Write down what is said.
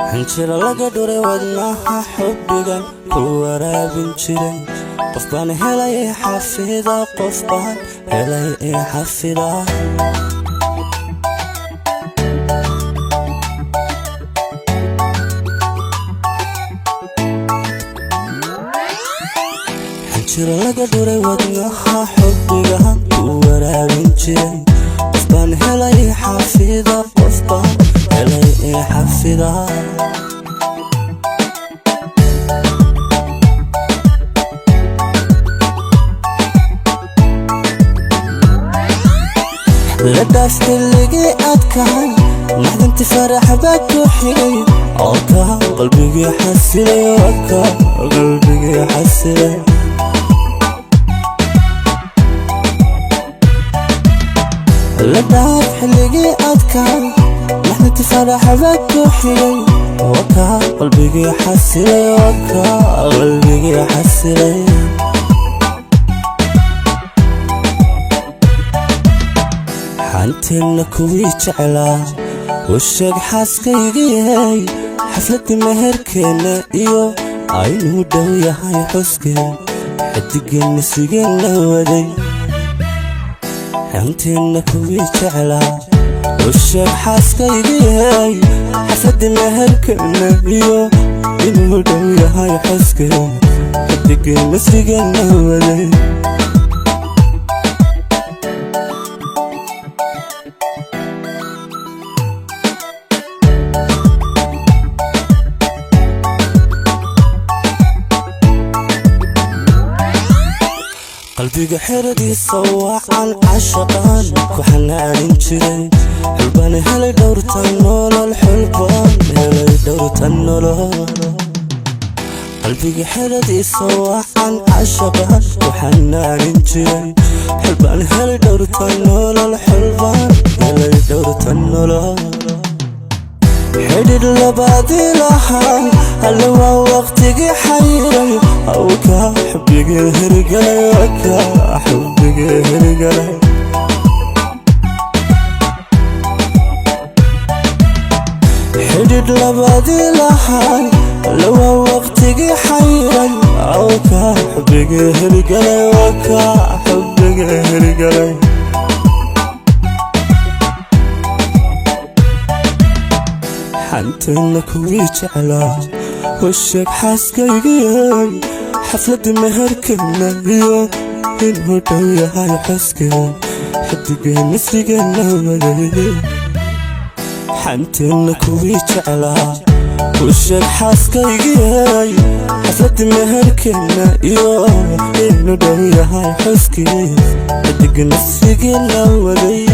Xinjiro laga dhuray wadnaha xubbigan ku waraabin jiray. Qof baan helay xafida, qof baan helay xafida. Xinjiro laga dhuray wadnaha xubbigan ku waraabin jiray. Qof baan helay xafida, qof baan helay xafida. La dhaaf xilligii adkahay, naxdinti farax baa ku xigay. Oka qalbigii xasilay, oka qalbigii xasilay. La dhaaf xilligii adkahay, naxdinti farax baa ku xigay. Oka qalbigii xasilay, oka qalbigii xasilay. Xanteenna kuwii jeclaa u sheeg xaaskaygiyey, xafladdii meherkeenna iyo aynuu dhow yahay xuskeen, xidigeenna sigeen la waday. Xanteenna kuwii jeclaa u sheeg xaaskaygiyey, xafladdii meherkeenna iyo inuu dhow yahay xuskeen, xidigeenna sigeen la waday. Qalbiga xeradiisa wacan cashaqaan ku xanaanin jiray. Xulbaan helay dhowrtan nolol, xulbaan helay dhowrtan nolol. Qalbiga xeradiisa wacan cashaqaan ku xanaanin jiray. Xulbaan helay dhowrtan nolol, xulbaan helay dhowrtan nolol. Xidhidh labaadii lahaa alle waa waqtigii xayiray. Awka xubbigii hirgalay, waka xubbigii hirgalay. Xidhidh labaadii lahaa alle waa waqtigii xayiray. Awka xubbigii hirgalay, waka xubbigii hirgalay. Xanteenna kuwii jeclaa u sheeg xaaskaygiyey, xafladdii meherkeenna iyo inuu dhow yahay xuskeen, xidigeenna sigeenna waday. Xanteenna kuwii jeclaa u sheeg xaaskaygiyey, xafladdii meherkeenna iyo inuu dhow yahay xuskeen, xidigeenna sigeenna waday.